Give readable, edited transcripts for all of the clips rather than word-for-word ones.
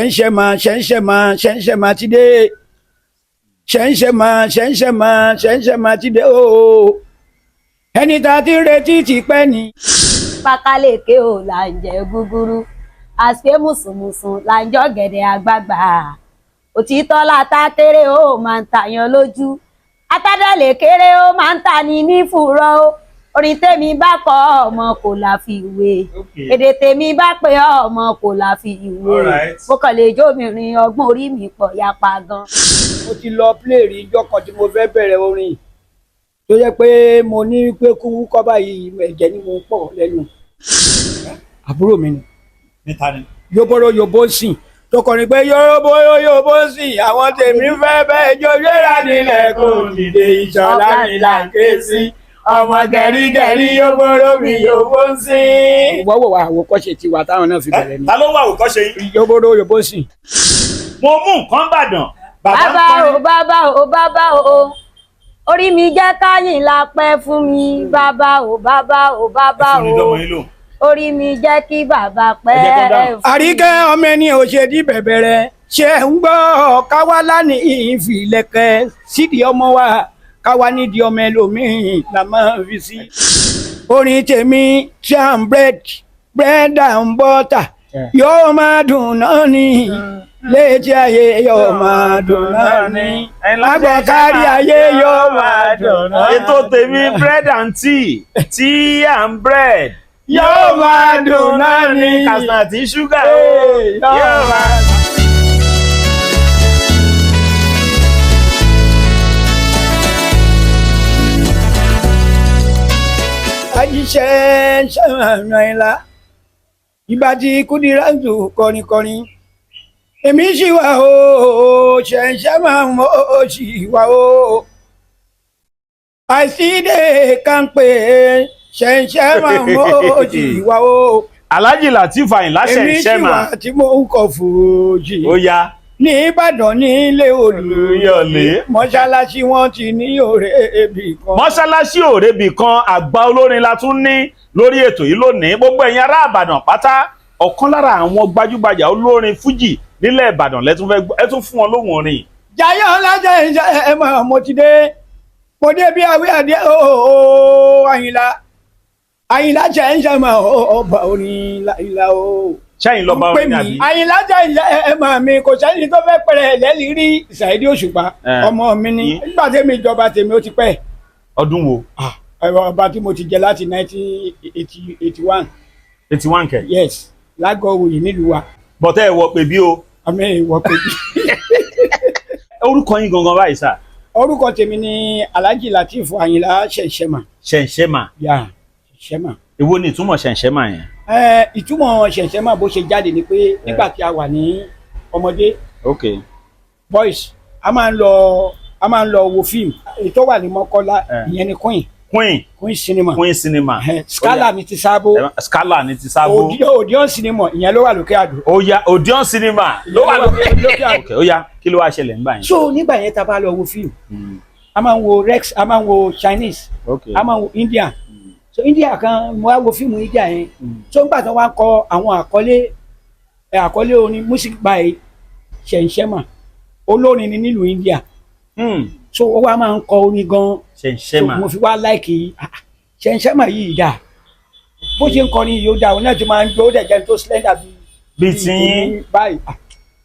Ṣẹ̀ǹṣẹ̀ máa, ṣẹ̀ǹṣẹ̀ máa, ṣẹ̀ǹṣẹ̀ máa ti dé. Ṣẹ̀ǹṣẹ̀ máa, ṣẹ̀ǹṣẹ̀ máa, ṣẹ̀ǹṣẹ̀ máa ti dé ooo. Ẹni tá a ti ń retí ti pẹ́ ni. Pákáleke ò là ń jẹ gúgúrú, àṣé mùsùnmùsùn là ń jọ̀gẹ̀dẹ̀ àgbagbà. Òtítọ́ látà kéré ó máa ń tàyàn lójú, atádàlẹ̀ kéré ó máa ń tà ní nífùrọ̀ ó. Orin tèmi bá kọ ọmọ kò là fi ìwé, èdè tèmi bá pé ọmọ kò là fi ìwé. Mo kàn lè jóbìnrin, ọgbọ́n orí mi pọ̀ yapa gan. Mo ti lọ play rí ijọ́ kan tí mo fẹ́ bẹ̀rẹ̀ orin tó yẹ pé mo ní pé kú kọ́ báyìí, ẹ̀jẹ̀ ni mo ń pọ̀ lẹ́nu. Àbúrò mi ni. Níta ni. Yóbóró yóbó sìn tó kọrin pé yóbóró yóbó sìn, àwọn tèmi fẹ́ bẹ́ẹ̀ jó, gbéra nílẹ̀ kò dìde, ìṣọ̀lá mi là ń ké sí, ọmọ gẹ̀rígẹ̀rí, yóbóró mi yóbó sìn. Wọ́wọ́ wa àwòkọ́ṣe tiwa táwọn náà fi bẹ̀rẹ̀ ni. Ta ló wà àwòkọ́ṣe yín? Yóbóró yóbó sìn. Mo mú nǹkan bàdàn. Bàbá ń Bàbá o, kọrin. Bàbá o, bàbá o, orí mi jẹ́ káyìn la pẹ́ fún mi. Bàbá o, bàbá o, bàbá Ẹ fún ní o, dọ́mọ yín lò. Orí mi jẹ́ kí bàbá Ẹ jẹ́ kó pẹ́ dáhùn. fún mi. Àríkẹ́ ọmọ ẹni ò ṣe dí bẹ̀bẹ̀rẹ̀ ṣe ń gbọ́ káwá lánìí ìfìlẹ̀kẹ̀ sídìí ọmọ wa, káwá nídìí ọmọ ẹlòmíín la máa fi sí. Orin tèmi, tea and bread, bread and butter, yóò máa dùn náà ní létí ayé, yóò máa dùn náà ní lágbọ̀n kárí ayé, yóò máa dùn náà. Ètò tèmi, bread and tea, tea and bread, yóò máa dùn náà ní. Kàsínà àti ṣúgà. Hey, yóò máa. Ajíṣẹ́ ṣàmìlà ìgbà tí Kúdírátù kọrinkọrin, èmi sì wà o, ṣẹ̀ṣẹ̀ máa mọ̀ ó sì wà o. Àìsídè kánpé, ṣẹ̀ṣẹ̀ máa mọ̀ ó sì wà o. Alhaji Lateef Ayinla Èmi sì Ṣẹ̀ǹṣẹ̀mà. wà tí mò ń kọ fújì Ó yá. ní Ìbàdàn ní ilé Olúyọ̀lé. Mọ́ṣáláṣí wọn ti ní òré ebì kan. Mọ́ṣáláṣí òrebì kan. Àgbà olórin la tún ní lórí ètò yìí lónìí. Gbogbo ẹ̀yin ará Ìbàdàn pátá, ọ̀kan lára àwọn gbajúgbajà olórin fújì nílẹ̀ Ìbàdàn lẹ́tún fẹ́ gbọ́, ẹ tún fún wọn lóhùn orin. Jayé ọlájà ìṣe ẹ mọ̀, mo ti dé, mo dé bí awé adé ooo. Àyìnlá, Àyìnlá jẹ́ ń ṣe mọ̀ ọba orin Àyìnlá o. Ṣẹ́yìn lọ́ba Pè orin mí. àbí? Àyìnlá jẹ́ ìṣe ẹ mọ̀ mi, kò sẹ́ni tó fẹ́ pẹ̀rẹ̀ lẹ́lí rí. Ṣàìdí Òṣùpá ọmọ mi ni. Nígbà tèmi ìjọba tèmi ó ti pẹ́. Ọdún wo? Ẹ̀rọ ọba tí mo ti jẹ láti 1981. 81 kẹ? Yes, lágọ̀ọ́ òye nílùú wa. Bọ́tẹ́ ẹ̀ wọ pé bí o. Àmì ìwọ pé bí. Orúkọ yín gangan báyìí sà? Orúkọ tèmi ni Alhaji Lateef Àyìnlá Ṣẹ̀ṣẹ̀mà. Ṣẹ̀ǹṣẹ̀mà. Yà, Ṣẹ̀ṣẹ̀mà. Èwo ni ìtumọ̀ Ṣẹ̀ǹṣẹ̀mà yẹn? Ẹ, ìtumọ̀ Ṣẹ̀ṣẹ̀mà bó ṣe jáde ni pé nígbà tí a wà ní ọmọdé, boys, a máa ń lọ wo fíìmù èyí tó wà ní Mọ́kọ́lá. Ìyẹn ni Queen. Queen. Queen Cinema. Queen Cinema. Scala ní ti Sábó. Scala ní ti Sábó. Odeon Cinema, ìyẹn ló wà lókè Àdó. Ó yá, Odeon Cinema ló wà lókè. Lókè Àdó. Ok, ó yá, kí ló wá ṣẹlẹ̀ nígbà yẹn? So nígbà yẹn, tá a bá lọ wo fíìmù, a máa ń wo Rex, a máa ń wo Chinese, a máa ń wo India. So India kan, mo wá wo fíìmù India yẹn. So nígbà tí wọ́n wá ń kọ àwọn àkọlé ẹ, àkọlé orin, music by Ṣẹ̀ǹṣẹ̀mà, olórin ni nílùú India. So ó wá máa ń kọ orin gan. So Ṣẹ̀ǹṣẹ̀mà. mo fi wá like Ṣẹ̀ǹṣẹ̀mà yìí dà, bó ṣe ń kọrin yìí ó dà, òun náà ti máa ń jó, ó dẹ̀ jẹ́ tó slender bíi Bíi tiyín. tèmi báyìí.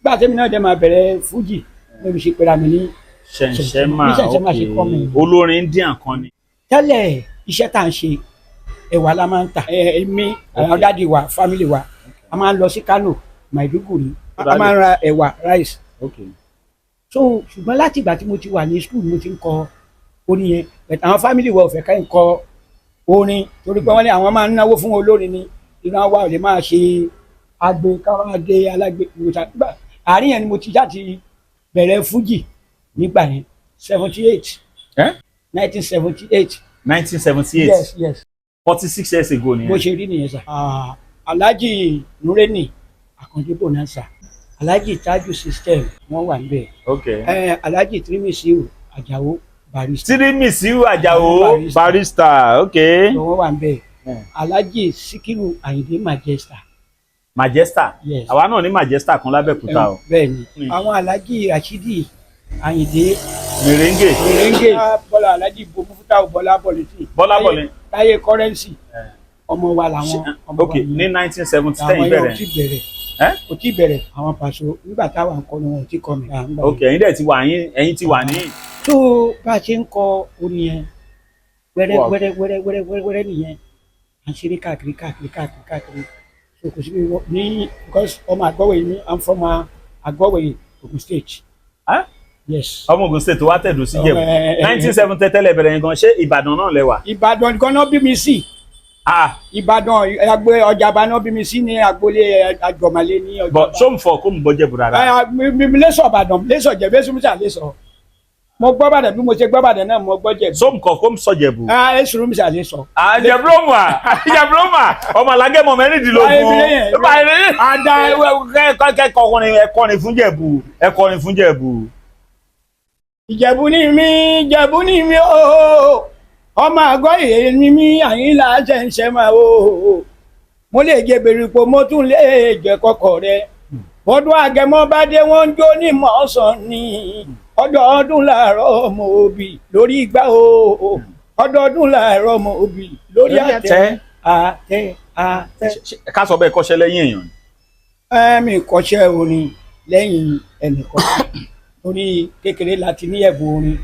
Gbà tèmi náà dẹ̀ máa bẹ̀rẹ̀ fújì, mo fi ṣe pera mi ní Ṣẹ̀ǹṣẹ̀mà. Bí Ṣẹ̀ǹṣẹ̀mà ṣe kọ́ mi. Olórin Indian kan ni. Tẹ́lẹ̀, iṣẹ́ tá à ń ṣe, ẹ̀wà la máa ń tà. Èmi, àwọn daddy wa, family wa, a máa ń lọ sí Kano, Maiduguri, a máa ń ra ẹ̀wà, rice. So ṣùgbọ́n láti ìgbà tí mo ti wà ní school, mo ti ń kọ orin yẹn, but àwọn family wa ò fẹ́ ká ń kọ orin torí pé wọ́n ní àwọn máa ń náwó fún olórin ni, ìran wa ò lè máa ṣe agbe ká máa dé alágbe ìwòsàn. Àárín yẹn ni mo ti jáde bẹ̀rẹ̀ fújì nígbà yẹn, 78. Eh? 1978. 1978? Yes. 46 years ago nìyẹn. Bó ṣe rí nìyẹn sà. Alhaji Nureni Akande Bonanza, Alhaji Taju System, wọ́n wà níbẹ̀. Alhaji Tirimisiu Ajao Barrister. Tirimisiu Ajao. Barrister. Barrister, ok. Wọ́n wà níbẹ̀. Alhaji Sikiru Ayinde Majesta. Majesta. Yes. Àwa náà ní Majesta kan lábẹ́òkúta o. Bẹ́ẹ̀ ni, àwọn Alhaji Rashidi Ayinde Merengue. Merengue, Bọ́lá Alhaji Mufutau Bọ́lá Bọ̀lẹ́tì. Bọ́lá Bọ̀lẹ́. Táyé Currency, ọmọ wa làwọn ọmọ Ok, wa ní 1970 àwọn tẹ́yìn yẹn ò bẹ̀rẹ̀. tí bẹ̀rẹ̀. Ẹ́? Kò tí bẹ̀rẹ̀ àwọn Paso nígbà táwa ń kọ ni wọn ò tí kọ mi. Ok, ẹ̀yin dẹ̀ ti wà, ẹ̀yin ti wà ní. Tó bá a ṣe ń kọ orin yẹn wẹ́rẹ́ Wow. wẹ́rẹ́ wẹ́rẹ́ wẹ́rẹ́ wẹ́rẹ́ wẹ́rẹ́ nìyẹn, à ń ṣeré káàkiri káàkiri káàkiri káàkiri. So kò sí bí wọ́n ní, because ọmọ Àgọ́wòye ni, I'm from Àgọ́wòye, Ogun State. Huh? Yes. Ọmọ Ogun State wá tẹ̀dó sí Ìjẹ̀bú. Ọmọ, 1970 tẹ́lẹ̀ bẹ̀rẹ̀ yẹn gan, ṣé Ìbàdàn náà lẹ wà? Ìbàdàn gan-an bí mi sí. Ah. Ìbàdàn, agbo Ọjà'ba náà bí mi sí, ní agboolé Àjọmọ̀lé ní Ọjà'ba. Bọ̀ ṣó ń fọ kó ń bọ́ Jẹ̀bú rárá? Mi lẹ́sọ̀ Ìbàdàn, lẹ́sọ̀ Jẹ̀bú, èsù mi sà lẹ́sọ̀. Mo gbọ́ Ìbàdàn, bí mo ṣe gbọ́ Ìbàdàn náà mo gbọ́ Jẹ̀bú. Ṣó ń kọ kó ń sọ Jẹ̀bú? Èsù mi sà lẹ́sọ̀. Àjẹbúrọ́mà, Àjẹbúrọ́mà, ọmọ alágẹ̀mọ 16. Báyìí. Ada ẹkọrin, ẹkọrin fún Jẹ̀bú, ẹkọrin fún Jẹ̀bú. Ìjẹ̀bú ni mí, Ìjẹ̀bú ni mí ooo, ọmọ àgọ́ ìyè ni mí, Àyìnlá ṣẹ̀ǹṣẹ̀ máa ooo. Mo lè jẹ bèrèpò, mo tún lè jẹ kọkọ rẹ. Bọ́dún àgẹ̀mọ́ bá dé, wọ́n ń jó ní mọ́sán ni. Ọdọọdún làárọ̀ ọmọ òbí lórí igbá ooo, ọdọọdún làárọ̀ ọmọ òbí lórí àtẹ àtẹ àtẹ. Ká sọ bẹ́ẹ̀, kọ́ṣẹ́ lẹ́yìn èèyàn ni. Ẹ̀mí kọ́ṣẹ́ orin lẹ́yìn ẹnìkan, torí kékeré láti ní ẹ̀bùn orin,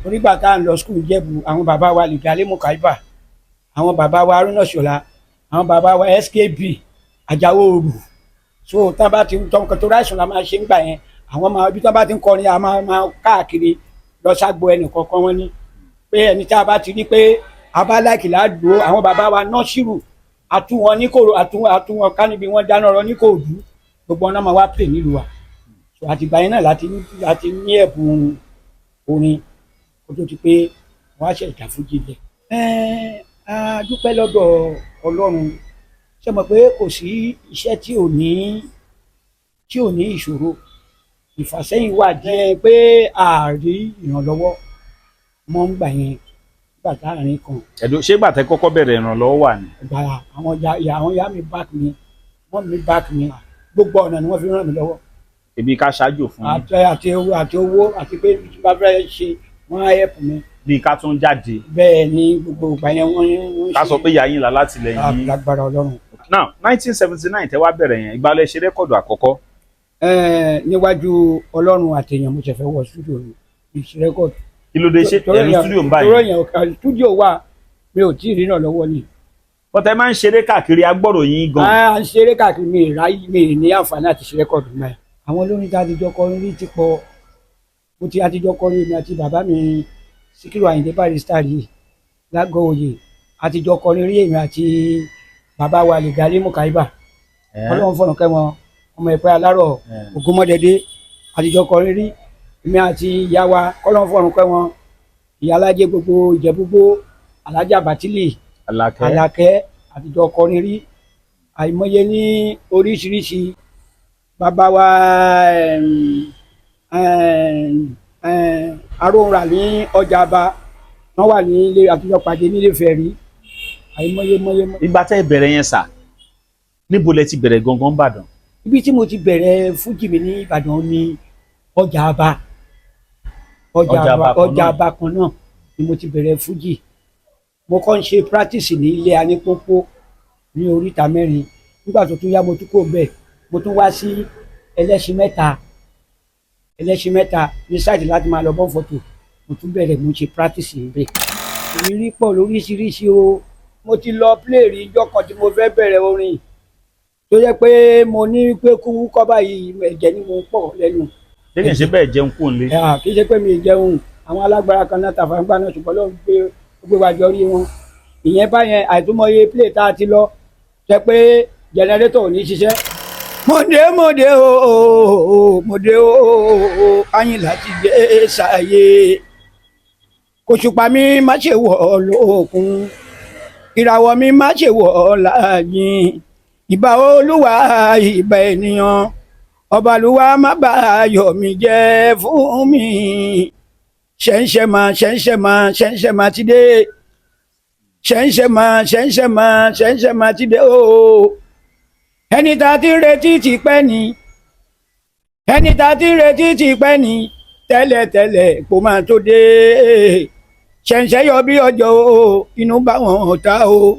torí gbà tá à ń lọ school Jẹ̀bú, àwọn bàbá wa Lìgálé Mùkáíbà, àwọn bàbá wa Haruna Ṣọlá, àwọn bàbá wa SKB Àjàwó Òrù. So tá a bá ti ń tọ́ nǹkan tó ráìsùn la máa ṣe ń gbà yẹn, àwọn máa ibi tá a bá ti ń kọrin, a máa máa káàkiri lọ ságbo ẹnì kọ̀ọ̀kan. Wọn ní pé ẹni tá a bá ti rí pé a bá láìkì ládùúgbò, àwọn bàbá wa Nọ́ṣírù àtún wọn ní kòrò, àtún wọn ká níbi wọn dáná rọ ní kòòdú, gbogbo ọ̀nà máa wá pè nílùú wa. So àtìgbà yẹn náà láti ní ẹ̀bùn orin, kó tó ti pé wọ́n á ṣe ìjà fújì jẹ. Ẹ́ẹ́, a dúpẹ́ lọ́dọ̀ Ọlọ́run. Ṣé mọ̀ pé kò sí iṣẹ́ tí ò ní ìṣòro, ìfàsẹ́yìn wà díẹ̀ pé ààrí ìrànlọ́wọ́ mọ́ ń gbà yẹn nígbà táàrin kan. Ẹ̀dùn, ṣé gbàtẹ́ kọ́kọ́ bẹ̀rẹ̀ ìrànlọ́wọ́ wà ní? Gbà àwọn ya àwọn ya mi back mi, wọ́n mi back mi, gbogbo ọ̀nà ni wọ́n fi ràn mí lọ́wọ́. Ebi ká ṣáájú fún yín. Àti owó àti pé tí bá fẹ́ ṣe, wọ́n á help mi. Bí ká tún jáde. Bẹ́ẹ̀ ni, gbogbo ìgbà yẹn wọ́n ń Ká sọ pé ìyá yín là látìlẹ́yìn yín. Lágbára Ọlọ́run. Now, 1979 tẹ́ wá bẹ̀rẹ̀ yẹn, ìgbà lẹ ṣe record àkọ́kọ́? Níwájú Ọlọ́run àtẹ̀yàn, mo ṣẹ̀fẹ̀ wọ studio ní ṣe record. Kí ló dé? Ṣe ẹ̀rù studio ń Tọrọ báyìí? yẹn, studio wà, mi ò tí ì rí náà lọ́wọ́ ni. Bọ́tẹ́ máa ń ṣeré káàkiri, agbọ́rò yín gan. À ń ṣeré káàkiri, mi ìráyè, mi ní àǹfààní àti ṣe record mọ́ ẹ̀. Àwọn olórin tá a ti jọ kọrin rí ti pọ̀. Mo ti àtijọ́ kọrin, mi àti bàbá mi Síkírù Àyìndé Barrister yìí lágọ̀ọ́ òye, àtijọ́ kọrin rí, èmi àti bàbá wa Lìgálí Mùkáíbà, Ọlọ́run fọ̀nà kẹ́wọn, ọmọ ẹ̀pẹ́ alárọ̀ Ògúnmọ́dẹ́dẹ́, àtijọ́ kọrin rí, èmi àti ìyá wa, kọ́lọ́run fọ̀run kẹ́wọn, ìyá alájẹ gbogbo Ìjẹ̀búgbó, Alájà Bàtílì. Àlàkẹ́. Àlàkẹ́, àtijọ́ kọrin rí, àìmọye ní oríṣiríṣi. Bàbá wa aróhùnrà ní ọjà àbá, wọ́n wà ní ilé, àtijọ́ pàdé nílé fẹ̀rí, àìmọye mọye mọye. Ìgbà tẹ́ bẹ̀rẹ̀ yẹn sà, níbo lẹ ti bẹ̀rẹ̀ gangan Ìbàdàn? Ibi tí mo ti bẹ̀rẹ̀ fújì mi ní Ìbàdàn ní ọjà àbá. Ọjà Ọjà àbá. Àbá kan Ọjà náà. Àbá kan náà ni mo ti bẹ̀rẹ̀ fújì. Mo kọ́ ń ṣe practice ní ilé anípópó ní oríta mẹ́rin. Nígbà tó tún yá, mo tún kò bẹ́ẹ̀, mo tún wá sí ẹlẹ́ṣin mẹ́ta, ẹlẹ́ṣin mẹ́ta ní site láti máa lọ bọ́ fọ́tò. Mo tún bẹ̀rẹ̀, mo ṣe practice níbẹ̀. Ìrírí pọ̀ lóríṣiríṣi o. Mo ti lọ play rí ijọ́ kan tí mo fẹ́ bẹ̀rẹ̀ orin, tó yẹ pé mo ní pé kú kọ́ báyìí, ẹ̀jẹ̀ ni mo ń pọ̀ lẹ́nu. Ṣé kì í ṣe bẹ́ẹ̀ jẹun kú nílé? Kì í ṣe pé mi ì jẹun, àwọn alágbára kan náà tàfà ń gbà náà, ṣùgbọ́n ló ń gbé ó gbé wa jọ rí wọn. Ìyẹn báyẹn, àìtúmọye play tá a ti lọ jẹ pé generator ò ní ṣiṣẹ́. Mọ̀dé mọ̀dé o, mọ̀dé o, Àyìnlá ti dé sáyé. Kòṣùpá mi má ṣe wọ̀ lókun, ìràwọ̀ mi má ṣe wọ̀ láàyè. Ìbà Olúwa, ìbà ènìyàn, ọbalúwa má bà ayọ̀ mi jẹ́ fún mi. Ṣẹ̀ǹṣẹ̀ máa, ṣẹ̀ǹṣẹ̀ máa, ṣẹ̀ǹṣẹ̀ máa ti dé. Ṣẹ̀ǹṣẹ̀ máa, ṣẹ̀ǹṣẹ̀ máa, ṣẹ̀ǹṣẹ̀ máa ti dé o. Ẹni tá a ti ń retí ti pẹ́ ni, ẹni tá a ti ń retí ti pẹ́ ni, tẹ́lẹ̀tẹ́lẹ̀ kò máa tó dé. Ṣẹ̀ǹṣẹ̀ yọ bí ọjọ́ o, inú bá wọn ọ̀tá o.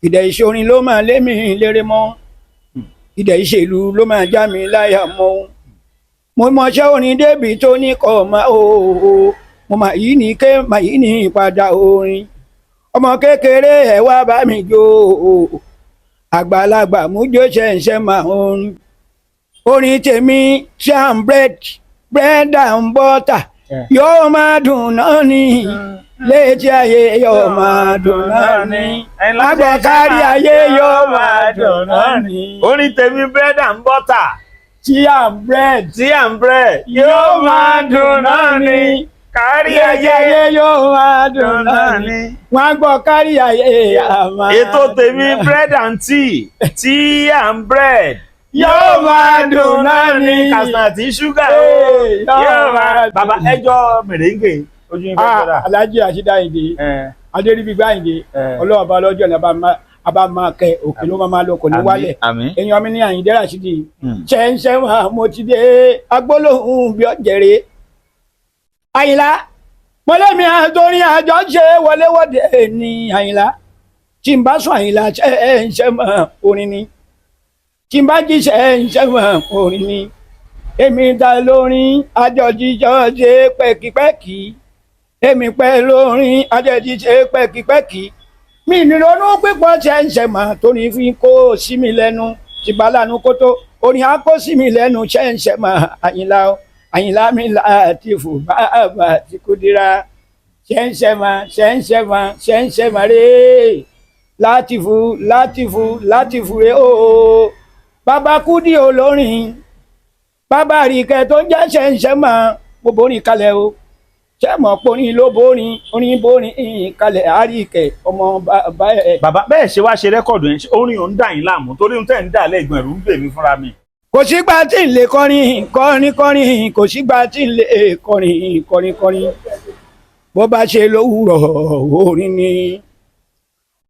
Ìdẹ̀ ìṣorin ló máa lé mi léré mọ́, ìdẹ̀ ìṣèlú ló máa já mi láyà mọ́. Mo mọṣẹ́ orin débi tó ní kọ́ máa o, mo mà yí ní ké mà yí ní ìpadà orin. Ọmọ kékeré ẹ̀ wá bá mi jó o, àgbàlagbà mú jó ṣẹ̀ǹṣẹ̀ máa orin. Orin tèmi jam bread, bread and butter, yóò máa dùn náà ni létí ayé, yóò máa dùn náà ni agbọ̀ kárí ayé, yóò máa dùn náà ni. Orin tèmi bread and butter, Jam bread, tea and bread, yóò máa dùn náà ni kárí ayé ayé, yóò máa dùn náà ni wọ́n á gbọ́ kárí ayé àmà. Ètò tèmi bread and tea, tea and bread, yóò máa dùn náà ni. Kàsínà àti ṣúgà Ee, yóò máa. Bàbá, ẹjọ́ mèrèǹgè ojú yín fẹ́ jọra. Alhaji Rasheed Ayinde Adéríbigbá Ayinde, Ọlọ́run bá lọ́jọ́ ní abá máa kẹ òkè ló máa lọ, kò ní wálẹ̀. Àmín. Èèyàn mi ní Àyìndé Rasheed ṣẹ̀ǹṣẹ̀ wọn, mo ti dé agbólóhùn bí ọ̀jẹ̀rẹ̀ Àyìnlá mọ́lẹ́mi àtòrin àjọ ṣe wọléwọ́de ní Àyìnlá. Tí n bá sọ Àyìnlá ṣẹ̀ǹṣẹ̀ mọ́ orin ni, tí n bá jí ṣẹ̀ǹṣẹ̀ mọ́ orin ni. Èmi ta lórin àjọ jíjọ ṣe pẹ́kipẹ́kì, èmi pẹ́ lórin àjọ jíjẹ pẹ́kipẹ́kì. Mi nìrònú pípọ̀ ṣẹ̀ǹṣẹ̀ mọ́ torí fi kó sí mi lẹ́nu tìbálànú kótó orin á kó sí mi lẹ́nu ṣẹ̀ǹṣẹ̀ mọ́ Àyìnlá o. Àyìnlá mi Látìfù bàbá tí Kúdírà ṣẹ̀ǹṣẹ̀ mọ́, ṣẹ̀ǹṣẹ̀ mọ́, ṣẹ̀ǹṣẹ̀ mọ́ rèé. Látìfù, Látìfù, Látìfù rèé o. Bàbá Kúdí olórin, bàbá àríkẹ́ tó ń jẹ́ ṣẹ̀ǹṣẹ̀ mọ́, mo borin kalẹ̀ o. Ṣé mọ̀ porin ló borin, orin borin kalẹ̀, àríkẹ́ ọmọ bàbá ẹ̀. Bàbá, bẹ́ẹ̀ ṣe wá ṣe record yẹn, ṣé orin ò ń dà yín láàmú? Torí ohun tẹ́ ń dà lẹ́gbọ̀n, ẹ̀rù ń bè mí fúnra mi. Kò sígbà tí ń lè kọrin kọrin kọrin, kò sígbà tí ń lè kọrin kọrin kọrin. Bó bá ṣe lówùrọ̀ orin ni,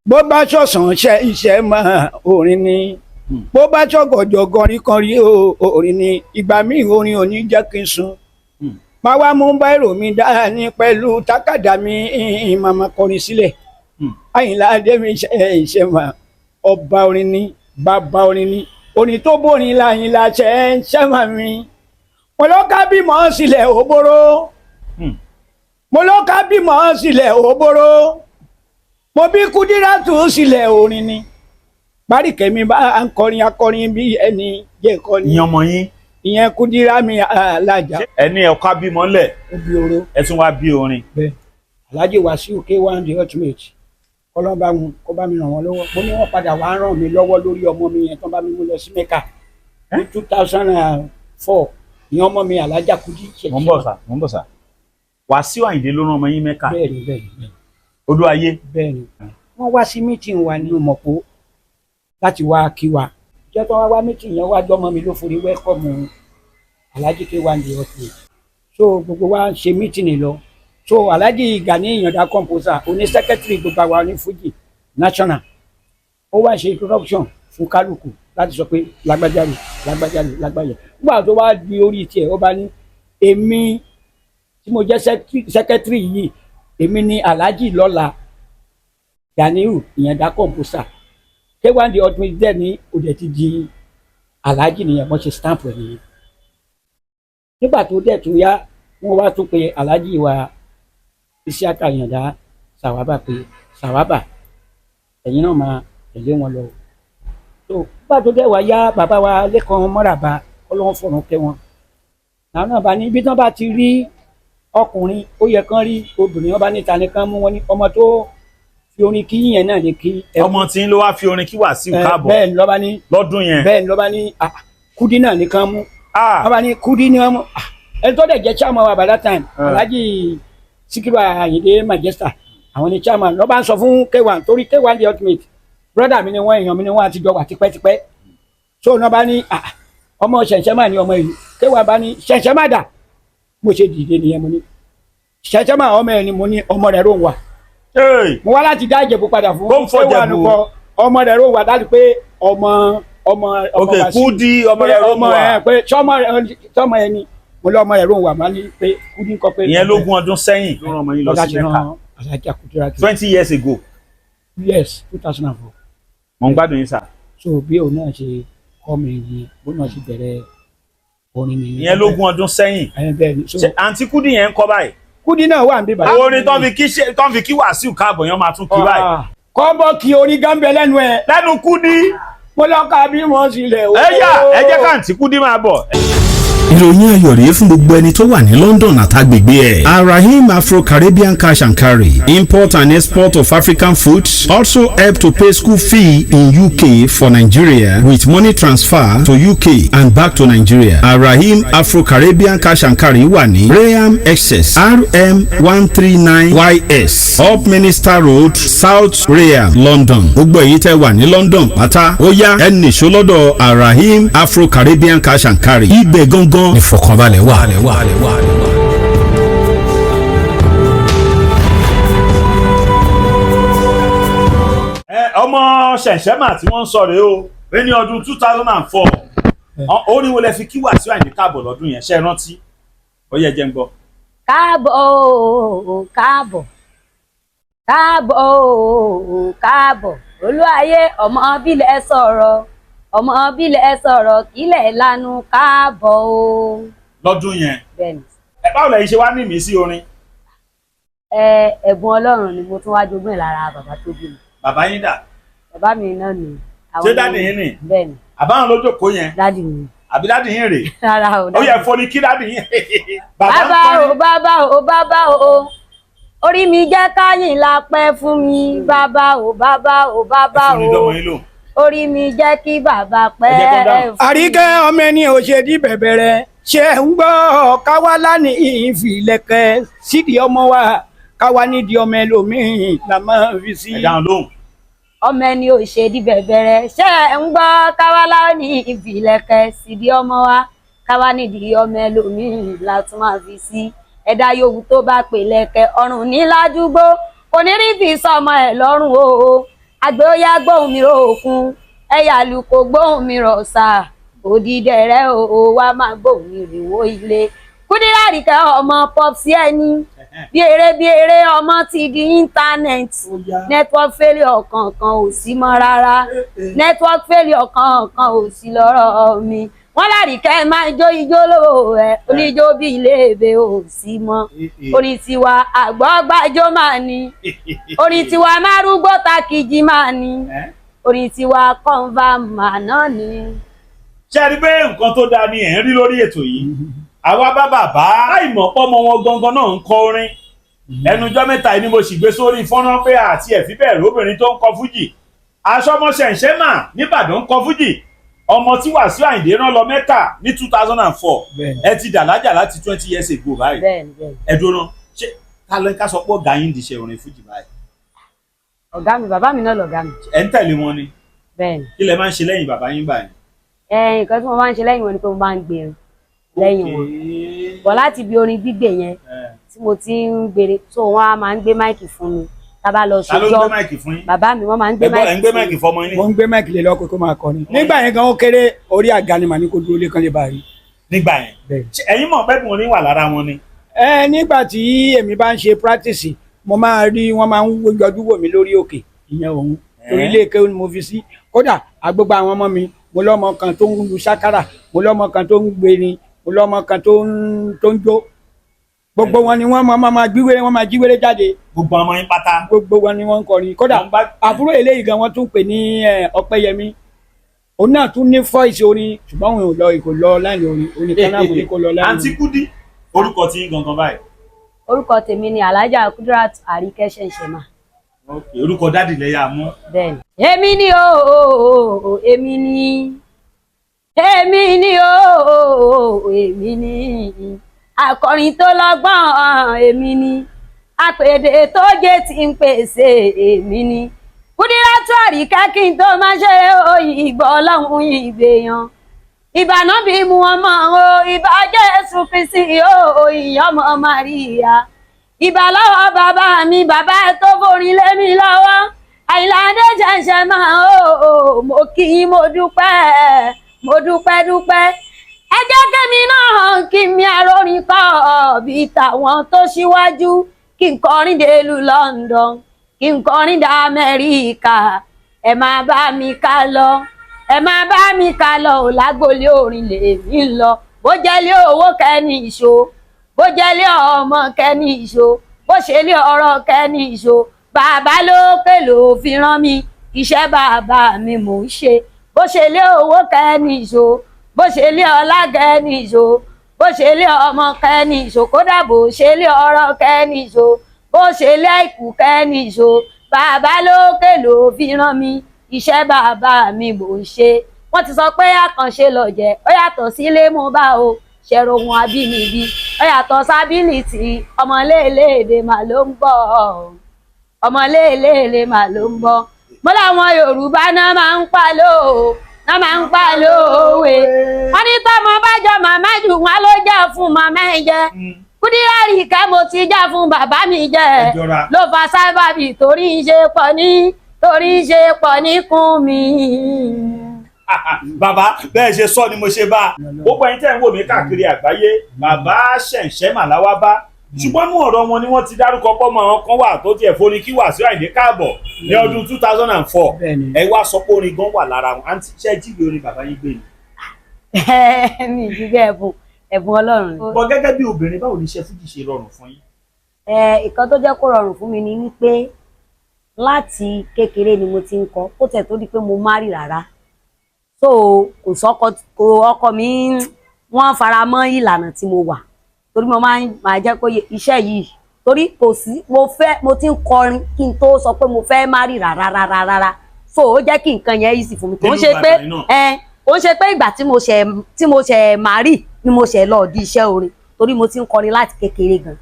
bó bá ṣọ̀sán ṣe iṣẹ́ mọ́ orin ni, bó bá ṣọ̀gọ̀jọ̀ kọrin kọrin o, orin ni. Ìgbà míì orin ò ní jẹ́ kí n sùn, máa wá mú báírò mi dání pẹ̀lú tákàdá mi, màmá kọrin sílẹ̀. Àyìnlá Adémi ṣe iṣẹ́ mọ́, ọba orin ni, bàbá orin ni, orin tó bórin láyìnlá ṣe ń ṣẹ́mà mi. Mo ló ká bímọ sílẹ̀ òbóró, mo ló ká bímọ sílẹ̀ òbóró, mo bí Kúdírátù sílẹ̀ orin ni. Báríkẹ́mi bá ń kọrin akọrin bí ẹni jẹ́ kọrin. Ìyẹn ọmọ yín? Ìyẹn Kúdírá mi alájà. Ẹni ẹ̀kọ́ abímọ ńlẹ̀. Ó bí oró. Ẹ tún wá bí orin. Bẹ́ẹ̀, Alhaji Wasiu K1 The Ultimate, kọ́lọ́n bá wọn kó bá mi ràn wọ́n lọ́wọ́. Mo ní wọ́n padà wá ràn mí lọ́wọ́ lórí ọmọ mi yẹn tó bá mi mú lọ sí Mẹ́kà ní 2004, ìyẹn ọmọ mi Alhaja Kudi. Mò ń bọ̀ sà, mò ń bọ̀ sà. Wàsíù Àyìndé ló rán ọmọ yín Mẹ́kà? Bẹ́ẹ̀ni, bẹ́ẹ̀ni, bẹ́ẹ̀ni. Odò ayé. Bẹ́ẹ̀ni, wọ́n wá sí meeting wa nínú mọ̀pó láti wá kí wa. Jẹ́ tó wá wá meeting yẹn, wá jọ́mọ mi ló forí welcome Alhaji K1 The Ultimate. So gbogbo wa ń ṣe meeting lọ, so Alhaji Gani Ìyàndá Composer, oní secretary gbogbo àwa ní Fuji national, ó wá ṣe introduction fún kálukú láti sọ pé lágbájá rè, lágbájá rè, lágbájá. Nígbà tó wá di orí tiẹ̀, ó bá ní èmi tí mo jẹ́ secretary yìí, èmi ni Alhaji lọ́la Ganiu Ìyàndá Composer. K1 The Ultimate dẹ̀ ní òde ti di Alhaji nìyẹn, wọ́n ṣe stamp ẹ̀ nìyẹn. Nígbà tó dẹ̀ tó yá, wọ́n wá tún pe Alhaji wa Isiaka Ìyàndá Sàwábà pé Sàwábà, ẹ̀yin náà máa tẹ̀lé wọn lọ. Tó nígbà tó dẹ̀ wá yá, bàbá wa Lẹ́kan Mọ́ràbá, Ọlọ́run fọ̀run kẹ́ wọn, làwọn náà bá ní ibi tí wọ́n bá ti rí ọkùnrin, ó yẹ kán rí obìnrin. Wọn bá níta ní kán mú wọn ní ọmọ tó fi orin kí yẹn náà ní kí ẹ. Ọmọ tí ń ló wá fi orin kí Wàsíù káàbọ̀? Bẹ́ẹ̀ ni, lọ́ba ní. Lọ́dún yẹn? Bẹ́ẹ̀ ni, lọ́ba ní Kúdí náà ní kán mú. Wọ́n bá ní Kúdí ní wọ́n mú. Ẹni tó dẹ̀ jẹ́ chairman wa by that time, Alhaji Sikiru Ayinde Majesta, àwọn ni chairman. Lọ́ba ń sọ fún K1, torí K1 The Ultimate brother mi ni wọ́n, èèyàn mi ni wọ́n, àti jọ wà tipẹ́tipẹ́. So náà bá ní ọmọ ṣẹ̀ṣẹ̀ máa ní ọmọ yìí. K1 bá ní ṣẹ̀ṣẹ̀ má dà. Mo ṣe dìde nìyẹn, mo ní ṣẹ̀ṣẹ̀ máa ọmọ ẹ̀ ni, mo ní ọmọ rẹ̀ ló ń wà. Hey! Mo wá láti dá Ìjẹ̀bú padà fún Kó ń fọ K1 Ìjẹ̀bú. Kọ ọmọ rẹ̀ ló ń wà láti pé ọmọ. ọmọ ọmọ Ok, Wàsíù. Kúdí ọmọ pé rẹ̀ ọmọ Rómùwà. ẹ pé sọmọ rẹ sọmọ ẹ ni mo lọ ọmọ rẹ Rómùwà máa ní pé Kúdí ń kọ pé Ìyẹn lógún ọdún sẹ́yìn ló rán ọmọ yín lọ lọ́dà sí ti Mẹ́kà. rán Alhaja Kudiratu. 20 years ago. Yes, 2004. Mo ń gbádùn yín sà. So bí òun náà ṣe kọ́ mi nìyẹn, bóun náà ṣe bẹ̀rẹ̀ orin nìyẹn. Ìyẹn lógún ọdún sẹ́yìn. Ẹ bẹ́ẹ̀ ni. So Ṣé àǹtí Kúdí yẹn ń kọ́ báyìí? Kúdí náà wà níbí báyìí. Orin tó ń fi kí Wàsíù káàbọ̀ yẹn máa tún kí báyìí. Kọ́ńbọ̀ kí orin gánbẹ lẹ́nu ẹ̀. Lẹ́nu Kúdí. Mo lọ́ka bí wọ́n sílẹ̀ o. Ẹ yà, ẹ jẹ́ káàǹtí Kúdí máa bọ̀. Ìròyìn ayọ̀ rèé fún gbogbo ẹni tó wà ní London àtàgbègbè ẹ̀. Arahim Afro-Caribbean Cash and Carry, import and export of African foods, also help to pay school fee in UK for Nigeria with money transfer to UK and back to Nigeria. Arahim Afro-Caribbean Cash and Carry wà ní Rainham, Essex, RM 139 YS, Upminster Road, South Rainham, London. Gbogbo èyí tẹ́ wà ní London pátá, ó yá, ẹ nìṣó lọ́dọ̀ Arahim Afro-Caribbean Cash and Carry. Ibẹ̀ gangan ìfọ̀kànbalẹ̀ wà. Ẹ ọmọ ṣẹ̀ṣẹ̀mà tí wọ́n ń sọ rèé o, pé ní ọdún 2004, orin wo lẹ fi kí Wàsíù Àyìndé káàbọ̀ lọ́dún yẹn? Ṣe é rántí? Ó yẹ, jẹ́ ń gbọ́. Káàbọ̀ o, káàbọ̀, káàbọ̀ o, káàbọ̀, olúwayé ọmọ bílẹ̀ sọ̀rọ̀, ọmọ bílẹ̀ sọ̀rọ̀ kílẹ̀ lanu, káàbọ̀ o. Lọ́dún yẹn? Bẹ́ẹ̀ni. Ẹ báwo lẹ̀yin ṣe wá ní ìmísí orin? Ẹ ẹ̀bùn Ọlọ́run ni mo tún wá jogún ẹ̀ lára bàbá tó bí mi. Bàbá yín dà? Bàbá mi náà ni. Ṣé daddy yín ni? Bẹ́ẹ̀ni. Àbáwọn lójókòó yẹn? Daddy mi. Àbí daddy yín rèé? Rárá o. Ó yẹ foni kí daddy yín. Bàbá ń Bàbá o. kọrin. Bàbá o, bàbá o, orí mi jẹ́ káyìn la pẹ́ fún mi, bàbá o, bàbá o, bàbá Ẹ fún ní dọ́mọ o, yín lò. orí mi jẹ́ kí bàbá pẹ́ Ẹ jẹ́ kó dáhùn. fún mi. Àríkẹ́ ọmọ ẹni ò ṣe di bẹ̀bẹ̀rẹ̀ ṣe ń gbọ́ káwá lánìí ìfìlẹ̀kẹ̀ sídìí ọmọ wa káwá nídìí ọmọ ẹlòmíín la máa fi sí. Ẹ dáhùn lóhùn. Ọmọ ẹni ò ṣe di bẹ̀bẹ̀rẹ̀ ṣe ń gbọ́ káwá ní ìfìlẹ̀kẹ̀ sídìí ọmọ wa káwá nídìí ọmọ ẹlòmíín la tún máa fi sí. Ẹ̀dá yòówù tó bá pè lẹ̀kẹ̀ ọrùn ní ládùúgbò kò ní rí fi sọmọ ẹ̀ lọ́rùn o. Àgbẹ̀ ó yá, gbóhùn mi rò òkun, ẹ̀yà àlùkò gbóhùn mi rọ̀ sà, òdìdẹrẹ́ o wá máa gbóhùn mi rè wó ilé. Kúdírà Àríkẹ́ ọmọ popsi ẹni bí eré bí eré, ọmọ ti di internet network failure kankan ò sí mọ́ rárá, network failure kankan ò sí lọ́rọ̀ mi. Wọ́n l'Àríkẹ́ máa jó ijó lówó ẹ̀ oníjó bí iléèbé ò sí mọ́. Orin tiwa àgbọ̀gbàjó máa ní, orin tiwa márúgbó takìjì máa ní, orin tiwa kọ́ńfà máa náà ní. Ṣé ẹ rí pé nǹkan tó dáa ni ẹ̀ ń rí lórí ètò yìí? Àwa bá bàbá láìmọ̀ pọ́mọ wọn gangan náà ń kọ orin. Ẹnujọ́ mẹ́ta yìí ni mo sì gbé sórí fọ́nrán pé àti ẹ̀fí bẹ́ẹ̀ lóbìnrin tó ń kọ fújì, aṣọ́mọṣẹ̀ǹṣẹ́mà nìbàdàn ń kọ fújì, ọmọ tí Wàsíù Àyìndé rán lọ Mẹ́kà ní 2004. Bẹ́ẹ̀ni. Ẹ ti dàlájà láti 20 years ago báyìí. Bẹ́ẹ̀ni, bẹ́ẹ̀ni. Ẹ dúró náà, ṣé ká ló ń ká sọ pé ọ̀gá yín di ṣe orin fújì báyìí? Ọ̀gá mi, bàbá mi náà lọ̀gá mi. Ẹ ń tẹ̀lé wọn ni? Bẹ́ẹ̀ni. Kí lẹ máa ń ṣe lẹ́yìn bàbá yín báyìí? Ẹ nǹkan tí mo máa ń ṣe lẹ́yìn wọn ni pé mo máa ń gbèrò lẹ́yìn wọn bọ̀ láti bí orin gbígbè yẹn tí mo ti ń gbèrè tó, wọn á máa ń gbé mic fún mi tá a bá lọ Ta ló ń ṣèjọ́. gbé mic fún yín? Bàbá mi, wọ́n máa ń gbé Ẹ gbọ́, ẹ ń gbé mic fún mi. mic fọmọ yín? Mo ń gbé mic lé lọ́kọ̀ kó máa kọrin nígbà yẹn gan, ó kéré, orí àga ni màá ní kó dúró lé kán lè bá rí. Nígbà yẹn? Bẹ́ẹ̀. Ṣé ẹ̀yin mọ̀ pé orin wà lára wọn ni? Ẹ nígbà tí èmi bá ń ṣe practice, mo máa rí wọn máa ń yọjú wò mí lórí òkè ìyẹn òun torí ilé ìkéwù ni mo fi sí. Kódà àgbógbá àwọn ọmọ mi, mo lọ́mọ kan tó ń lu sákárà, mo lọ́mọ kan tó ń gbérin, mo lọ́mọ kan tó ń jó. Gbogbo wọn ni wọ́n máa gbíwèrè, wọ́n máa jíwèrè jáde. Gbogbo ọmọ yín pátá? Gbogbo wọn ni wọ́n ń kọrin. Kódà Wọ́n bá- àbúrò eléyìí gan, wọ́n tún pè ní Ọpẹ́yẹmí, òun náà tún ní voice orin, ṣùgbọ́n òun ò lọ kò lọ láìní orin. Orin kan náà kò ní kó lọ láìní. Àǹtí Kúdí, orúkọ tí yín gangan báyìí? Orúkọ tèmi ni Alhaja Kudirat Àríkẹ́ Ṣẹ̀ǹṣẹ̀mà. Ok, orúkọ daddy lẹ́yà mú. Bẹ́ẹ̀ni. Èmi ni o, èmi ni, èmi ni o, èmi ni akọrin tó lọ́gbọ́n, èmi ni apèdè tó jẹ́ tí ń pèsè, èmi ni Kúdírátù Àríkẹ́. Kí n tó máa ṣe òyìnbó Ọlọ́run ìgbéyàn ìbànú bí mu ọmọ o, ìbà Jésù Kristi o, ìyọmọ Maria, ìbà lọ́wọ́ bàbá mi, bàbá tó forin lé mi lọ́wọ́. Àyìnlá ṣẹ̀ṣẹ̀ máa ó, mo kí yín, mo dúpẹ́, mo dúpẹ́ dúpẹ́. Ẹ jẹ́ kémi náà kí mi arórin kọ́ bí tàwọn tó ṣíwájú, kí n kọrin délùú London, kí n kọrin dé Amẹ́ríkà. Ẹ máa bá mi ká lọ, ẹ máa bá mi ká lọ ò, lágbólé orin lèmi ń lọ. Bó jẹ́ lé owó kẹ́ni ìṣó, bó jẹ́ lé ọmọ kẹ́ni ìṣó, bó ṣe lé ọ̀rọ̀ kẹ́ni ìṣó, bàbá lókè ló fi rán mi, iṣẹ́ bàbá mi mò ń ṣe. Bó ṣe lé owó kẹ́ni ìṣó, bó ṣe lé ọlá kẹ́ni ìṣó, bó ṣe lé ọmọ kẹ́ni ìṣó, kódà bó ṣe lé ọ̀rọ̀ kẹ́ni ìṣó, bó ṣe lé àìkú kẹ́ni ìṣó, bàbá lókè ló fi rán mi, iṣẹ́ bàbá mi mò ń ṣe. Wọ́n ti sọ pé àkànṣe lọ̀jẹ̀ ó yàtọ̀ sílé mú bá o ṣẹ̀rọ ohun abínibí, ó yàtọ̀ sábìlìtì. Ọmọléèléèdè mà ló ń bọ̀, ọmọléèléèlè mà ló ń bọ̀. Mo láwọn Yorùbá náà máa ń pa lóò náà máa ń pa lóòwe. Wọ́n ní tọ́mọ bá jọ màmá jù wọ́n ló jẹ́ fún màmá ẹ̀ jẹ́. Kúdírárì ká mo ti já fún bàbá mi jẹ́. Ẹ jọra. Ló fa sábàbí torí ń ṣe pọ̀ ní torí ń ṣe pọ̀ níkùn mi. Bàbá, bẹ́ẹ̀ ṣe sọ ni mo ṣe bá a. Gbogbo ẹ̀yin tẹ́ ń wò mí káàkiri àgbáyé, bàbá ṣẹ̀ǹṣẹ́ màláwá bá, ṣùgbọ́n mú ọ̀rọ̀ wọn ni wọ́n ti dárúkọ pọ́mọ àwọn kan wà tó tiẹ̀ forí kí Wàsíù Àyìndé káàbọ̀ ní ọdún 2004. Bẹ́ẹ̀ni. Ẹ wá sọ pé orin gan wà lára wọn. Àǹtí, ṣe jíwèé orin bàbá yín gbé ni? Mi ì fi bẹ́ẹ̀, ẹ̀bùn, ẹ̀bùn Ọlọ́run ni. Bọ́ gẹ́gẹ́ bí obìnrin, báwo ni iṣẹ́ fújì ṣe rọrùn fún yín? Ẹ ìkan tó jẹ́ kó rọrùn fún mi ni wípé láti kékeré ni mo ti ń kọ, kó tẹ̀ tó di pé mo marry rárá. So kò sọ́kọ, kò ọkọ mi wọ́n fara mọ́ ìlànà tí mo wà, torí mo máa ń máa jẹ́ kó yé iṣẹ́ yìí, torí kò sí mo fẹ́, mo ti ń kọrin kí n tó sọ pé mo fẹ́ marry rárá rárá rárá. So ó jẹ́ kí nǹkan yẹn easy fún mi. Kò ń Nínú ṣe pé Ìbàdàn náà. Ẹ kò ń ṣe pé ìgbà tí mo ṣe marry ni mo ṣe lọ di iṣẹ́ orin, torí mo ti ń kọrin láti kékeré gan.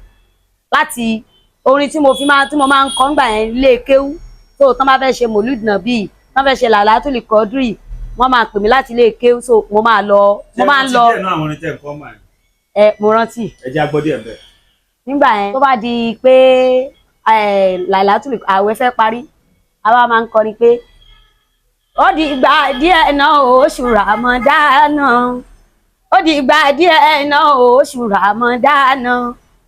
Láti orin tí mo fi máa tí mo máa ń kọ ńgbà yẹn ilé kéwú tó tán bá fẹ́ ṣe mòlúd nàbí, tán fẹ́ ṣe làlátùlì kọ́dírì, wọ́n máa pè mí láti ilé kéwú, so mo máa lọ, mo máa ń lọ. Ṣé ẹ rántí díẹ̀ náà àwọn orin tẹ́ ń kọ́ mà ní? Ẹ mo rántí. Ẹ jẹ́ á gbọ́ díẹ̀ bẹ́ẹ̀. Nígbà yẹn, tó bá di pé ẹ làlátùlì àwẹ̀ fẹ́ parí, àwa máa ń kọrin pé ó di ìgbà díẹ̀ náà, oṣù Ràmọ́dánà, ó di ìgbà díẹ̀ náà, oṣù Ràmọ́dánà,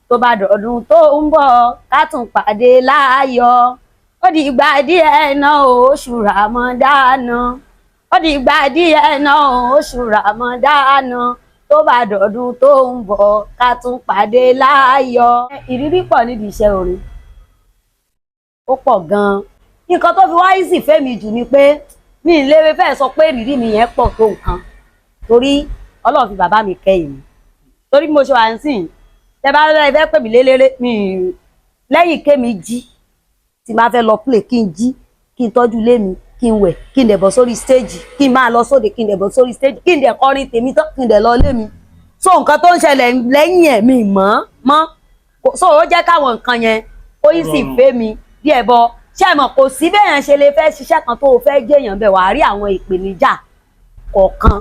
tó bá dọ̀dún tó ń bọ̀, ká tún pàdé láàyò. Ó di ìgbà díẹ̀ náà, oṣù Ràmọ́dánà, ó di ìgbà díẹ̀ náà, oṣù Ràmọ́dánà, tó bá dọ̀dún tó ń bọ̀, ká tún pàdé láàyò. Ìrírí pọ̀ nídìí iṣẹ́ orin, ó pọ̀ gan-an. Nǹkan tó fi wá easy fẹ́mi jù ni pé mi ì lè fẹ́ sọ pé ìrírí mi yẹn pọ̀ tó nǹkan, torí Ọlọ́run fi bàbá mi kẹ́yìn mi. Torí bí mo ṣe wà nísìn, tẹ bá fẹ́ fẹ́ pè mí lélẹ́rẹ́ mi lẹ́yìn kémi jí, tí n bá fẹ́ lọ play, kí n jí, kí n tọ́jú ilé mi, kí n wẹ̀, kí n dẹ̀ bọ̀ sórí stage, kí n máa lọ sóde, kí n dẹ̀ bọ̀ sórí stage, kí n dẹ̀ kọrin tèmi tán, kí n dẹ̀ lọ ilé mi. So nǹkan tó ń ṣẹlẹ̀ lẹ́yìn ẹ̀ mi mọ̀ mọ́. So ó jẹ́ káwọn nǹkan yẹn ó yí sì Rọrùn. fẹ́ mi díẹ̀ bọ́. Ṣé ẹ mọ̀, kò sí bẹ́ẹ̀ ṣe lè fẹ́ ṣiṣẹ́ kan tó o fẹ́ jẹ́yàn bẹ́ẹ̀, wàá rí àwọn ìpèníjà kọ̀ọ̀kan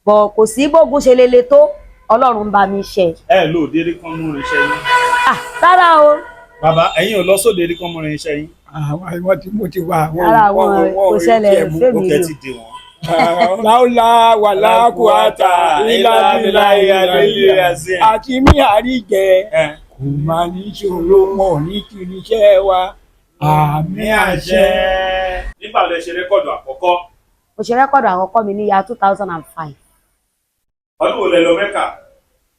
bọ̀. Kò sí bógun ṣe lè le tó, Ọlọ́run bá mi ṣe. Ẹ lò dérí kan mú irinṣẹ́ yín? Ah, rárá o. Bàbá, ẹ̀yin ò lọ sóde rí kan mú irinṣẹ́ yín? Àwọn àwọn tí mo ti wà àwọn Rárá, àwọn kò ṣẹlẹ̀ fẹ́mi Ó kẹ́ rí o. ti dè wọ́n. Láúlá wà lákùátà ìlàbílà ìlàbílà àti mí àríjẹ kò máa ní ṣòro wọn ní kiri iṣẹ́ wa, àmì àṣẹ. Nígbà wo lẹ ṣe record àkọ́kọ́? Mo ṣe record àkọ́kọ́ mi ní ya 2005. Ọdún wo lẹ lọ Mẹ́kà?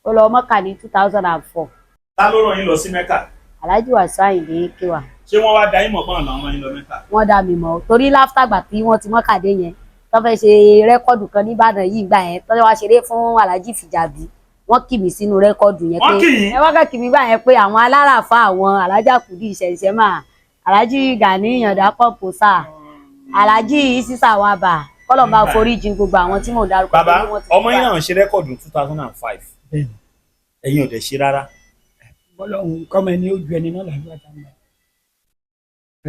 Ó lọ Mọ́kà ní 2004. Ta ló rán yín lọ sí Mẹ́kà? Alhaji Wasiu Ayinde Kéwà. Ṣé wọ́n wá da yín mọ̀ pọ́n làwọn rán yín lọ Mẹ́kà? Wọ́n dá mi mọ̀, torí láfítàgbà tí wọ́n ti Mọ́kà dé yẹn, tó fẹ́ ṣe record kan nìbàdàn yìí gbà yẹn, tó wá ṣeré fún Alhaji Fìjàbí, wọ́n kì mí sínú record yẹn. Wọ́n kì yín? Ẹ wọ́n kàn kì mí gbà yẹn pé àwọn aláràfà, àwọn Alhaji Àkùdí ìṣẹ̀ṣẹ̀ mà, Alhaji Gani Ìyàndá kọ̀ǹpọ̀sà, Alhaji Isisa Waba, kọ́lọ̀ bá foríjì gbogbo àwọn tí mò ń darúkọ. Bàbá, torí wọ́n ti ọmọ yín kú. náà ṣe record 2005, ẹ̀yin ò dẹ̀ ṣe rárá. Bọ́lọ́hún kọ́mọ ẹni ó ju ẹni náà làdúrà tá a ń gbà,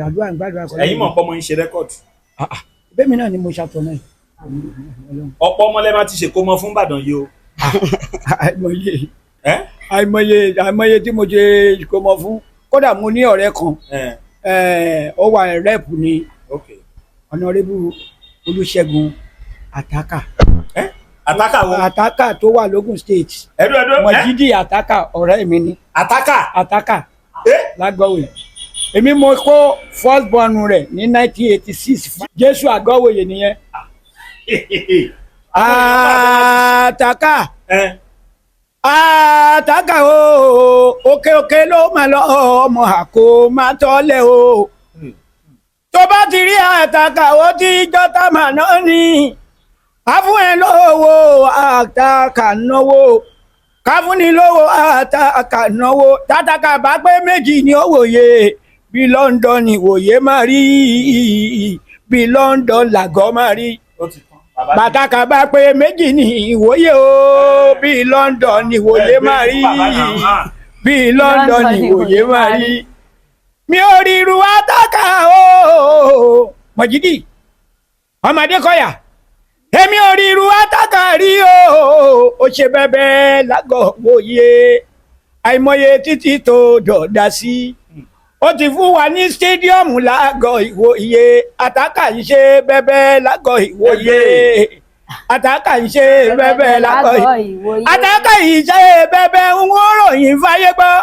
àdúrà ń gbàdúrà kọ́. Ẹ̀yin mọ̀ pọ́mọ yín ṣe record? Bẹ́ẹ̀ mi náà ni mo ṣàtọ̀nà ẹ̀. Ọ̀pọ̀ ọmọ lẹ́ máa ti ṣèkómọ fún Ìbàdàn yìí o. Àìmọye. Ẹ́ Àìmọye, àìmọye tí mo ṣe kó mọ fún. Kódà mo ní ọ̀rẹ́ kan. Ẹ́. Ó wà rep ní Okay. Honourable Olúṣẹ́gun Àtàkà. Àtàkà wo? Àtàkà tó wà lógùn State. Ẹdú ẹdú ẹ. Mọ̀jídì Àtàkà, ọ̀rẹ́ mi ni. Àtàkà. Àtàkà Ẹ. lágbọ̀wé. Èmi mo kó first born rẹ̀ ní 1986. Jésù Àgọ́wòye nìyẹn. Àtàkà. Ẹ. Àtàkà o, òkè òkè ló máa lọ, ọmọ àkó máa tọ́lẹ̀ o. Tó bá ti rí àtàkà, ó ti jọta màá náà ni káfún ẹ lówó. Àtàkà náwó, káfúnni lówó, àtàkà náwó. Tàtàkà bá pé méjì ní òwòye bí London ìwòye máa rí, bí London làgọ́ máa rí. Ó ti tán. Bàbá ti- Bàtàkà bá pé méjì ní ìwòye o, bí London ìwòye Ẹ gbé máa rí, fún bàbá náà. Ah. bí London ìwòye máa rí. Mi ò rí irú àtàkà o, Mọ̀jídì ọmọdé kọyà, èmi ò rí irú àtàkà rí o. Ó ṣe bẹ́bẹ́ lágọ̀ wòye, àìmọye títí tó dọ̀dá sí, ó ti fún wa ní stadium lágọ̀ ìwòye. Àtàkà ń ṣe bẹ́bẹ́ lágọ̀ ìwòye, àtàkà ń ṣe bẹ́bẹ́ lágọ̀ ìwòye. Àtàkà yìí ṣe bẹ́bẹ́, ń wó ròyìn fáyé gbọ́.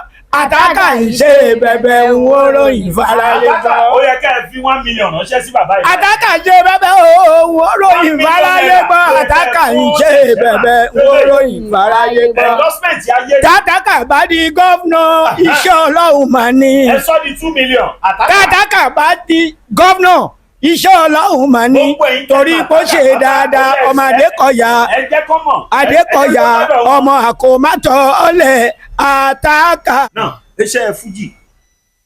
Àtàkà yìí ṣe bẹ́bẹ́, ń wó ròyìn fáráyé Àtàkà, gbọ́. ó yẹ kẹ́ ẹ fi 1 million ránṣẹ́ sí bàbá yìí. Àtàkà ṣe bẹ́bẹ́ o, ń wó ròyìn fáráyé gbọ́. Àtàkà yìí ṣe bẹ́bẹ́, ń wó ròyìn fáráyé gbọ́. Endorsement ayé. Tàtàkà bá di governor, iṣẹ́ Ọlọ́run mà ní. Ẹ sọ di 2 million. Àtàkà. Tàtàkà bá di governor, iṣẹ́ Ọlọ́run mà ní. Gbogbo ẹ̀yin tẹ́ Torí máa kó ṣe Àtàkà, dáadáa, ó yẹ ọmọ Adékọ̀yà. Ẹ jẹ́ kọ́ mọ̀. Adékọ̀yà, Ẹ jẹ́ kó dọ́dọ̀ wọn. ọmọ àkómátọ̀ ọ̀lẹ̀ Àtàkà. Náà iṣẹ́ fújì,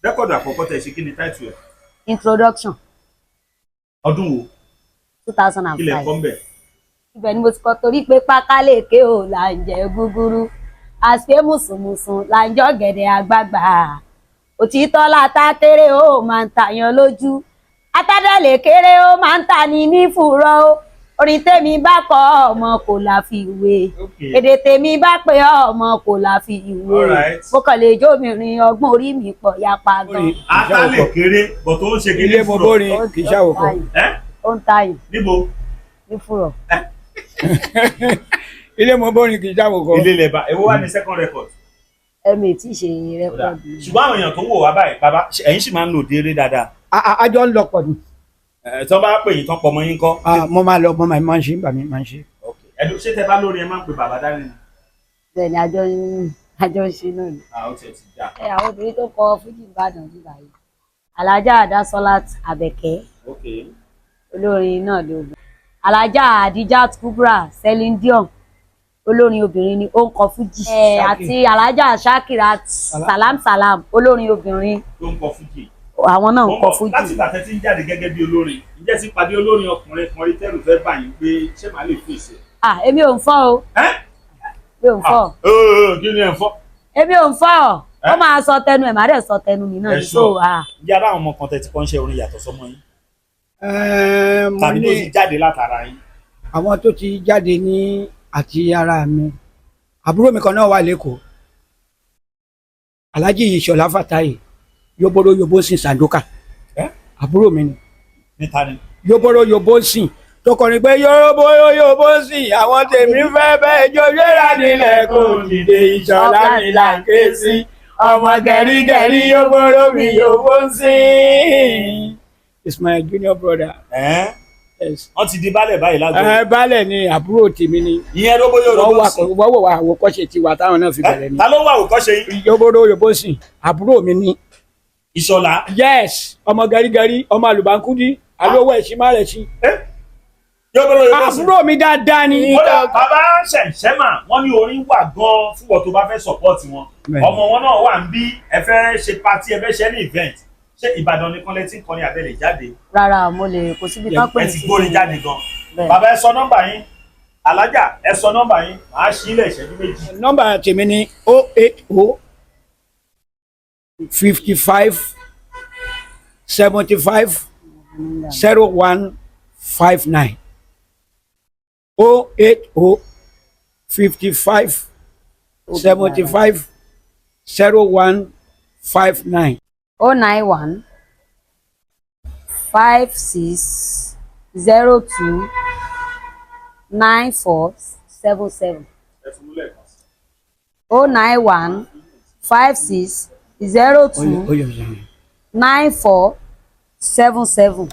record àkọ́kọ́ tẹ̀ ṣe, kí ni title ẹ̀? Introduction. Ọdún wo? 2005. Ilẹ̀ kọ́ ń bẹ̀. Ibẹ̀ ni mo ti kọ torí pé pákáleke ò là ń jẹ gúgúrú, àṣé mùsùnmùsùn là ń jọ gẹ̀dẹ̀ àgbààgbà, òtítọ́ látà kéré ó máa ń tàyàn lójú, atádàlẹ̀ kéré ó máa ń tà ní nífùrọ̀ ó. Orin tèmi bá kọ, ọmọ kò là fi ìwé. Èdè tèmi bá pé, ọmọ kò là fi ìwé. Alright. Mo kàn lè jóbìnrin, ọgbọ́n orí mi pọ̀ yapa gan. Atálẹ̀ kéré bọ̀ tó ń ṣe kéré. Ilé mo bórin kì í ṣàwòkọ. Ẹ. Ó ń tayìn. Níbo? Nífùrọ̀. Ilé mo bórin kì í ṣàwòkọ. Ilé lẹ́ba. Èwo wà ní second record? Ẹ̀mí tí ì ṣe record. Ṣùgbọ́n àwọn èèyàn tó ń wò wá báyìí, bàbá, ẹ̀yin sì máa ń lò déré dáadáa. Àjọ ń lọ pọ̀ ni. Ẹ̀ tí wọ́n bá pè yín tán pọ̀ mọ́ yín kọ́? Ah, mo máa lọ, mo máa ń ṣe, nígbà mi máa ń ṣe. Ẹ̀dùn ṣé tẹ bá lórí ẹ máa ń pe bàbá dání ni? Bẹ́ẹ̀ ni, àjọ ń ṣe náà ni. Ah, ó tiẹ̀ ti dà. Ẹ àwọn obìnrin tó kọ fújì Ìbàdàn nígbà yìí, Alájà Adásọlá Àbẹ̀kẹ́, olórin náà ló bẹ. Alájà Adijat Kubra, Celine Dion, olórin obìnrin ni, ó ń kọ fújì. Ẹ àti Alájà Shakirat Salam Salam, olórin obìnrin. Tó ń kọ fújì. Àwọn náà ń kọ fújì. Láti ìgbà tẹ́ ti ń jáde gẹ́gẹ́ bí olórin, ǹjẹ́ ti pàdé olórin ọkùnrin kan rí tẹ́rù fẹ́ bà yín pé ṣé màá lè fèsì ẹ̀? Ah, èmi ò ń fọ́ o. Ẹ́. Èmi ò ń fọ́. Ah, kí ni ẹ̀ ń fọ́? Èmi ò ń fọ́ ọ. Ẹ́? Ó máa sọ tẹnu ẹ̀, má dẹ̀ sọ tẹnu mi náà Ẹ ni. sọ. So ah. Ǹjẹ́ ara àwọn ọmọ kan tẹ́ ti kọ́ ń ṣe orin yàtọ̀ sọ́mọ yín? Ẹ́ẹ̀, mo Tàbí tó ní ti jáde látara yín? Àwọn tó ti jáde ní àti ara mi, àbúrò mi kan náà wà lẹ́kọ̀ọ́, Alhaji Ìṣọ̀lá Fàtáyì Yoboro Yobo sin Sandoka. Ẹ́? Àbúrò mi ni. Níta ni? Yoboro Yobo sin tó kọrin pé yoboro Yobo sin, àwọn tèmi fẹ́ bẹ́ẹ̀ jó, gbéra nílẹ̀ kò dìde, Ìṣọ̀lá mi là ń ké sí, ọmọ gẹ̀rígẹ̀rí, yoboro mi Yobo sin. It's my junior brother. Ẹ́. Yes. Wọ́n ti di baálẹ̀ báyìí lágbo. Ẹ baálẹ̀ ni, àbúrò tèmi ni. Ìyẹn róbóyó Wọ́n róbó wà sí. wọ́n wò wá àwòkọ́ṣe tiwa táwọn náà fi bẹ̀rẹ̀ ni. Ta ló wà àwòkọ́ṣe yín? Yoboro Yobo sìn, àbúrò mi ni. Ìṣọ̀lá. Yes, ọmọ gẹrígẹrí, ọmọ àlùbáńkúdí, alówó ẹ̀sìn má rẹ̀ sí. Yóbóró yóbó sí. Àbúrò mi dáadáa ni. Kódà bàbá ṣẹ̀ṣẹ̀mà, wọ́n ní orin wà gan-an fún wọn tó bá fẹ́ support wọn. Bẹ́ẹ̀ni. Ọmọ wọn náà wà ń bí ẹ fẹ́ ṣe party, ẹ fẹ́ ṣe ní event. Ṣé Ìbàdàn nìkan lẹ ti ń kọrin àbẹ̀lẹ̀ jáde? Rárá, mo lè kó síbi tán pè Ẹ mí ti sí. gbórin jáde gan. Bẹ́ẹ̀. Bàbá, ẹ sọ nọ́mbà yín. Alájà, ẹ sọ nọ́mbà yín. Màá ṣí ilẹ̀ ìṣẹ́jú méjì. Nọ́mbà tèmi ni 080 55 75 0159, 080 55 75 0159. 091 56 02 94 77. 091 56 02 94 77.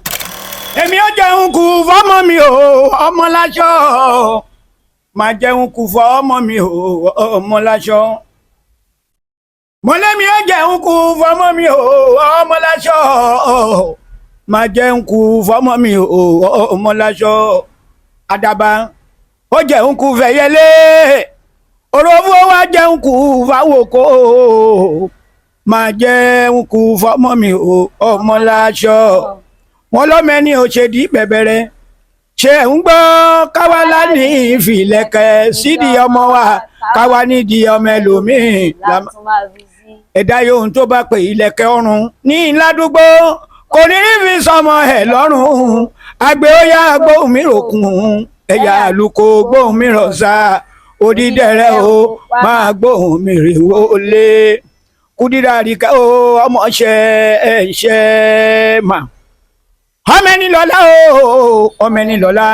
Èmi ó jẹun kù fọ́mọ mi o, ọmọ láṣọ. Máa jẹun kù fọ́mọ mi o, ọmọ láṣọ. Mọ̀lẹ́mi ó jẹun kù fọ́mọ mi o, ọmọ láṣọ. Máa jẹun kù fọ́mọ mi o, ọmọ láṣọ. Àdàbà ó jẹun kù fẹ̀yẹlé, òròfó wa jẹun kù fáwòkó. Máa jẹun kù fọ́mọ mi o, ọmọ láṣọ. Wọn lọ́mọ ẹni ò ṣe di bẹ̀bẹ̀rẹ̀, ṣe ń gbọ́ káwa lání ìfìlẹ̀kẹ̀ sídìí ọmọ wa, káwa nídìí ọmọ ẹlòmíì. Látún máa fi sí. Ẹ̀dá yòówù tó bá pè ìlẹ̀kẹ̀ ọrùn ní ládùúgbò kò ní rí fi sọmọ ẹ̀ lọ́rùn. Àgbẹ̀ ó yá, gbóhùn mi ròkun, ẹ̀yà àlùkò gbóhùn mi rọ̀ sá, odídẹrẹ́ o máa gbóhùn mi rè wọlé. Kúdírà àríkà o, ọmọ ṣẹ ẹ̀ ṣẹ mà, ọmọ ẹni lọ́lá o, ọmọ ẹni lọ́lá.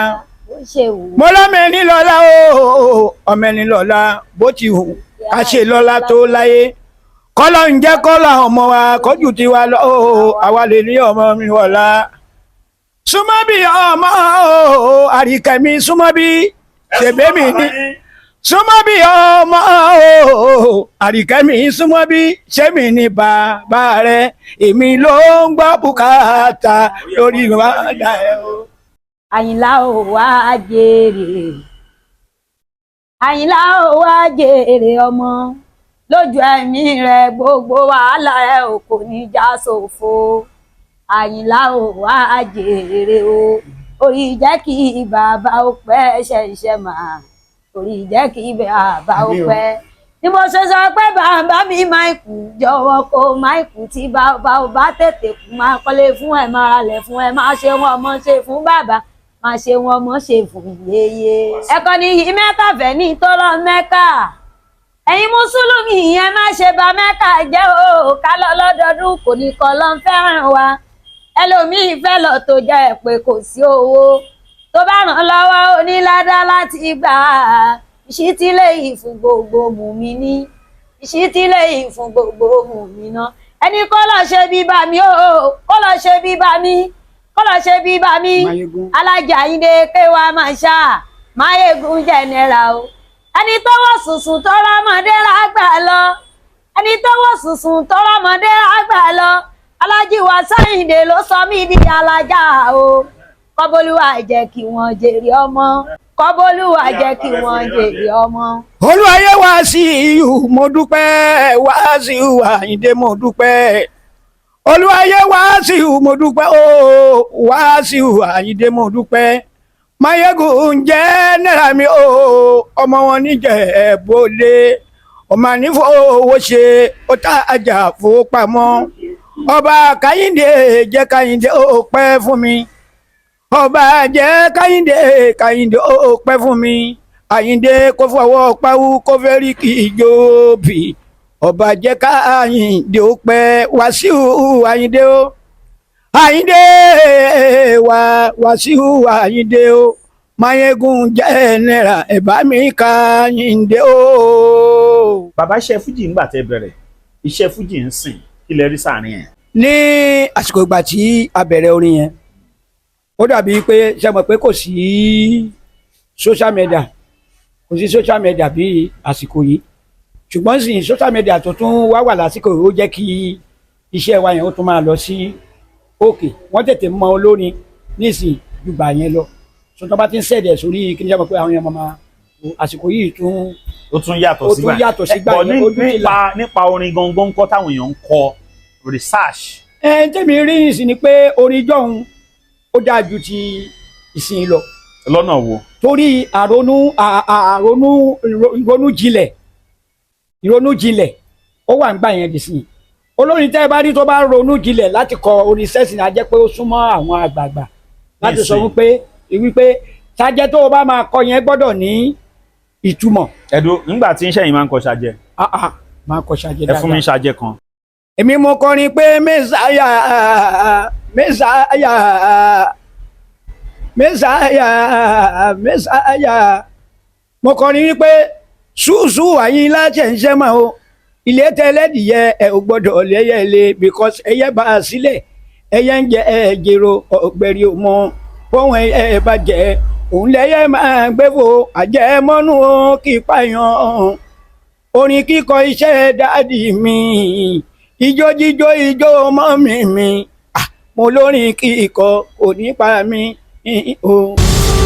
Ó ṣe wù ú. Mo lọ́mọ ẹni lọ́lá o, ọmọ ẹni lọ́lá. Bó ti hù ká ṣe lọ́lá tó láyé, kọ́lọ́ ń jẹ́ kọ́lọ́ ọmọ wa kọjú tiwa lọ o, àwa lè ní ọmọ mi wọ̀lá. Súnmọ́ bí ọmọ o, àríkẹ́mi, súnmọ́ bí ṣèbémi ní. Súnmọ́ bí ọmọ o, àríkẹ́mi, súnmọ́ bí ṣémi ní bàbá rẹ, èmi ló ń gbọ́ bùkátà lórí wàhálà ẹ o. Àyìnlá ò wá jèrè, Àyìnlá ò wá jèrè ọmọ lójú ẹ̀mí rẹ, gbogbo wàhálà ẹ ò kò ní já sófo. Àyìnlá ò wá jèrè o, orí jẹ́ kí bàbá ó pẹ́ ṣẹ̀ṣẹ̀ mà, orí jẹ́ kí bàbá ó pẹ́ ni mo ṣe sọ pé bàbá mi máa kú, jọ̀wọ́ kó máa kú. Tí bàbá ò bá tètè kú, máa kọ́lé fún ẹ, máa ralẹ̀ fún ẹ, máa ṣe wọn ọmọ ṣe fún bàbá, máa ṣe wọn ọmọ ṣe fún yeye. Ẹ̀kọ́ ni yìí, Mẹ́kà fẹ́ ní tó lọ Mẹ́kà. Ẹ̀yin mùsùlùmí yẹn, má ṣe bà Mẹ́kà jẹ́ o. Ká lọ lọ́dọọdún kò ní kọ́ ló ń fẹ́ràn wa. Ẹlòmíì fẹ́ lọ tó jẹ́ pé kò sí owó tó bá ràn lọ́wọ́ oníládá láti gbà á. Ìṣítílẹ̀ yìí fún gbogbo mùmíní, ìṣítílẹ̀ yìí fún gbogbo mùmíná. Ẹni kó lọ ṣe bí bá mi o, kó lọ ṣe bí bá mi, kó lọ ṣe bí bá mi. Máyégún. Alájà Àyìndé kéwàá máa ṣá Máyégún general o. Ẹni tó wọ̀ sùnsùn tó rọ́mọdé rágbà lọ, ẹni tó wọ̀ sùnsùn tó rọ́mọdé rágbà lọ, Alájí wa Sáyìndé ló sọ mí di alájà o. Kọ́bólúwà jẹ́ kí wọ́n jèrè ọmọ, kọ́bólúwà jẹ́ kí wọ́n jèrè ọmọ. Olúwayé wá sí ìhù, mo dúpẹ́. Wá sí ìhù Àyìndé, mo dúpẹ́. Olúwayé wá sí ìhù, mo dúpẹ́ o. Wá sí ìhù Àyìndé, mo dúpẹ́. Máyégún jẹ́ náírà mi o, ọmọ wọn níjẹ̀ bólé, ọmọ ànífọ̀ owó ṣe ó tá àjà fowópamọ́. Ọba Káyìndé jẹ́ Káyìndé ó pẹ́ fún mi, ọba jẹ́ Káyìndé, Káyìndé ó pẹ́ fún mi. Àyìndé kó fọwọ́ pawú kó fẹ́ rí kí ìjọ́bì. Ọba jẹ́ káyìndé ó pẹ́. Wàsíù Àyìndé ó, Àyìndé wá, Wàsíù Àyìndé ó, Máyégún jẹ́ náírà, ẹ̀bá mi Káyìndé ó. Bàbá, iṣẹ́ fújì ńgbà tẹ́ bẹ̀rẹ̀ iṣẹ́ fújì ń sìn, kí lẹ rí sáàrin ẹ̀? Ní àsìkò ìgbà tí a bẹ̀rẹ̀ orin yẹn, ó dàbí pé, ṣe mọ̀ pé kò sí social media, kò sí social media bí àsìkò yìí. Ṣùgbọ́n sì social media tó tún wá wà lásìkò yìí, ó jẹ́ kí iṣẹ́ wa yẹn ó tún máa lọ sí òkè. Wọ́n tètè mọ olórin nísìn ju gbà yẹn lọ. Sọtọ́ bá ti ń sẹ̀dẹ̀ sórí kí ní, ṣe mọ̀ pé àwọn yẹn máa àsìkò yìí tún Ó tún yàtọ̀ Ó sígbà tún yàtọ̀ sígbà Bọ̀ yẹn, ojú ti là. Nípa orin gangan ńkọ́, táwọn èèyàn ń kọ research? Ẹ tẹ́mi rí nísìn ni pé orin jọ̀hún ó dáa ju ti ìsìn lọ. Lọ́nà wo? Torí àrònú àrònú ìrònú jinlẹ̀, ìrònú jinlẹ̀ ó wà nígbà yẹn dì sí. Olórin tẹ́ ẹ bá rí tó bá ronú jinlẹ̀ láti kọ orin sẹ́sìn, á jẹ́ pé ó súnmọ́ àwọn àgbààgbà láti sọ Nísìn. wípé sájẹ́ tó o bá máa kọ yẹn gbọ́dọ̀ ní ìtumọ̀. Ẹ̀dùn nígbà tí iṣẹ́ yìí máa ń kọ ṣàjẹ́? Ah, ah, máa kọ ṣàjẹ́ Ẹ fún mi dáadáa. ṣàjẹ́ kan. Èmi mo kọrin pé mẹ́sàáyà. Messiah, Messiah, Messiah. Mo kọrin wípé ṣùṣù àyínlá ṣẹ̀ ń ṣẹ́ mọ́ o, ilé tẹ́lẹ̀dìyẹ ẹ ò gbọ́dọ̀ lẹ́yẹ lé, because ẹyẹ bá a sílẹ̀, ẹyẹ ń jẹ ẹ jèrò ọ̀gbẹ̀rì ò mọ bóun ẹ bá jẹ òun lẹ́yẹ máa gbé fò àjẹmọ́nú o kì í pààyàn. Orin kíkọ iṣẹ́ daddy mi, ijó jíjó ijó mummy mi. Ah, mo lórin kíkọ kò ní pa mí o.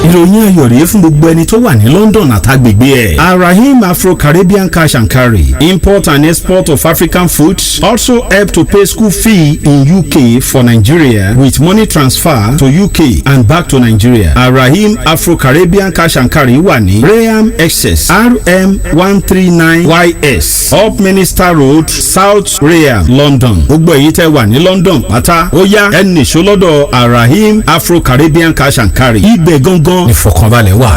Ìròyìn ayọ̀ rèé fún gbogbo ẹni tó wà ní London àtàgbègbè ẹ̀. Arahim Afro-Caribbean Cash and Carry, import and export of African foods, also help to pay school fee in UK for Nigeria with money transfer to UK and back to Nigeria. Arahim Afro-Caribbean Cash and Carry wà ní Rainham, Essex, RM139 YS, Upminster Road, South Rainham, London. Gbogbo èyí tẹ́ wà ní London pátá, ó yá, ẹ nìṣó lọ́dọ̀ Arahim Afro-Caribbean Cash and Carry. Ibẹ̀ gangan ìfọ̀kànbalẹ̀ wà.